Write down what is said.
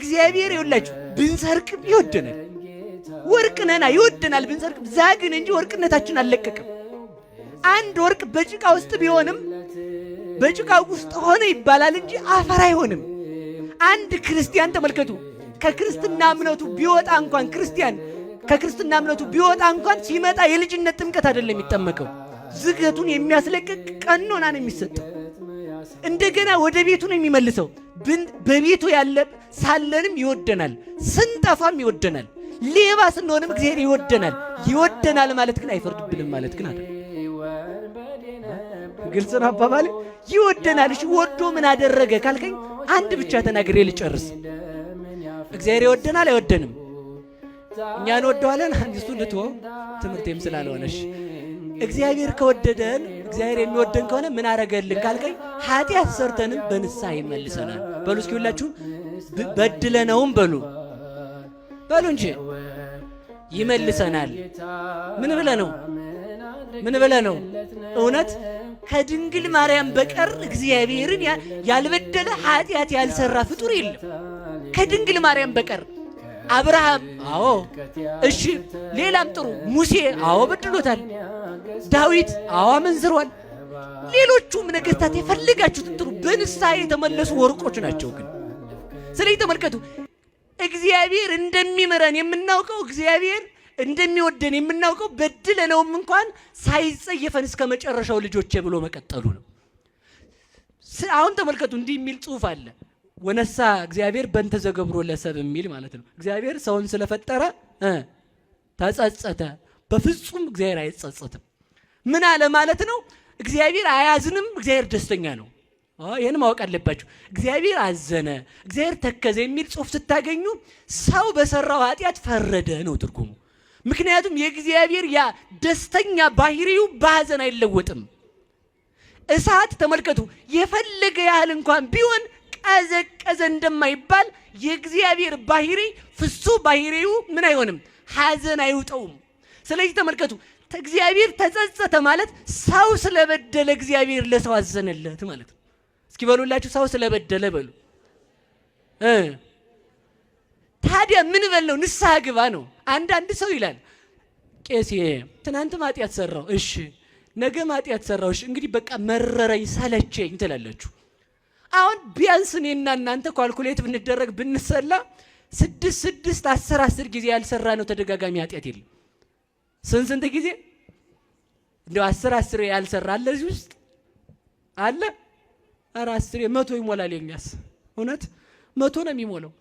እግዚአብሔር ይወላችሁ ብንሰርቅም ይወደናል። ወርቅ ነና ይወደናል። ብንሰርቅም ዛግን እንጂ ወርቅነታችን አልለቀቅም። አንድ ወርቅ በጭቃ ውስጥ ቢሆንም በጭቃ ውስጥ ሆነ ይባላል እንጂ አፈር አይሆንም። አንድ ክርስቲያን ተመልከቱ፣ ከክርስትና እምነቱ ቢወጣ እንኳን፣ ክርስቲያን ከክርስትና እምነቱ ቢወጣ እንኳን ሲመጣ የልጅነት ጥምቀት አይደለም የሚጠመቀው፣ ዝገቱን የሚያስለቅቅ ቀኖና ነው የሚሰጠው። እንደገና ወደ ቤቱ ነው የሚመልሰው። በቤቱ ያለ ሳለንም ይወደናል፣ ስንጠፋም ይወደናል። ሌባ ስንሆንም እግዚአብሔር ይወደናል። ይወደናል ማለት ግን አይፈርድብንም ማለት ግን አይደለም። ግልጽ ነው አባባሌ። ይወደናል። እሺ ወዶ ምን አደረገ ካልከኝ አንድ ብቻ ተናግሬ ልጨርስ። እግዚአብሔር ይወደናል አይወደንም? እኛ እንወደዋለን። አንድ እሱ ልትወው ትምህርቴም ስላልሆነሽ፣ እግዚአብሔር ከወደደን፣ እግዚአብሔር የሚወደን ከሆነ ምን አረገልን ካልከኝ ኃጢአት ሰርተንም በንስሐ ይመልሰናል። በሉ እስኪ ሁላችሁም በድለነውም በሉ፣ በሉ እንጂ ይመልሰናል። ምን ብለ ነው? ምን ብለ ነው? እውነት ከድንግል ማርያም በቀር እግዚአብሔርን ያልበደለ፣ ኃጢአት ያልሰራ ፍጡር የለም ከድንግል ማርያም በቀር። አብርሃም አዎ፣ እሺ፣ ሌላም ጥሩ፣ ሙሴ አዎ በድሎታል። ዳዊት አዎ አመንዝሯል። ሌሎቹም ነገስታት የፈለጋችሁትን ጥሩ፣ በንስሐ የተመለሱ ወርቆች ናቸው። ግን ስለዚህ ተመልከቱ፣ እግዚአብሔር እንደሚምረን የምናውቀው፣ እግዚአብሔር እንደሚወደን የምናውቀው በድለነውም እንኳን ሳይጸየፈን እስከ መጨረሻው ልጆቼ ብሎ መቀጠሉ ነው። አሁን ተመልከቱ፣ እንዲህ የሚል ጽሑፍ አለ። ወነሳ እግዚአብሔር በእንተ ዘገብሮ ለሰብ የሚል ማለት ነው። እግዚአብሔር ሰውን ስለፈጠረ ተጸጸተ። በፍጹም እግዚአብሔር አይጸጸትም። ምን አለ ማለት ነው? እግዚአብሔር አያዝንም፣ እግዚአብሔር ደስተኛ ነው። ይህን ማወቅ አለባችሁ። እግዚአብሔር አዘነ፣ እግዚአብሔር ተከዘ የሚል ጽሑፍ ስታገኙ ሰው በሰራው ኃጢአት ፈረደ ነው ትርጉሙ። ምክንያቱም የእግዚአብሔር ያ ደስተኛ ባህሪው በሐዘን አይለወጥም። እሳት ተመልከቱ፣ የፈለገ ያህል እንኳን ቢሆን ቀዘቀዘ እንደማይባል የእግዚአብሔር ባህሪ ፍሱ ባህሪው ምን አይሆንም፣ ሐዘን አይውጠውም። ስለዚህ ተመልከቱ፣ እግዚአብሔር ተጸጸተ ማለት ሰው ስለበደለ እግዚአብሔር ለሰው አዘነለት ማለት ነው። እስኪ በሉላችሁ፣ ሰው ስለበደለ በሉ። ታዲያ ምን በለው? ንስሐ ግባ ነው። አንዳንድ ሰው ይላል፣ ቄሴ ትናንት ኃጢአት ሰራው፣ እሺ ነገ ኃጢአት ሰራው፣ እሺ እንግዲህ በቃ መረረኝ ሰለቸኝ ትላላችሁ። አሁን ቢያንስ እኔና እናንተ calculate ብንደረግ፣ ብንሰላ፣ ስድስት ስድስት 10 10 ጊዜ ያልሰራ ነው ተደጋጋሚ ኃጢአት የለም። ስንት ስንት ጊዜ እንደው 10 10 ያልሰራ አለ እዚህ ውስጥ አለ? ኧረ 10 100 ይሞላል። የኛስ እውነት 100 ነው የሚሞላው።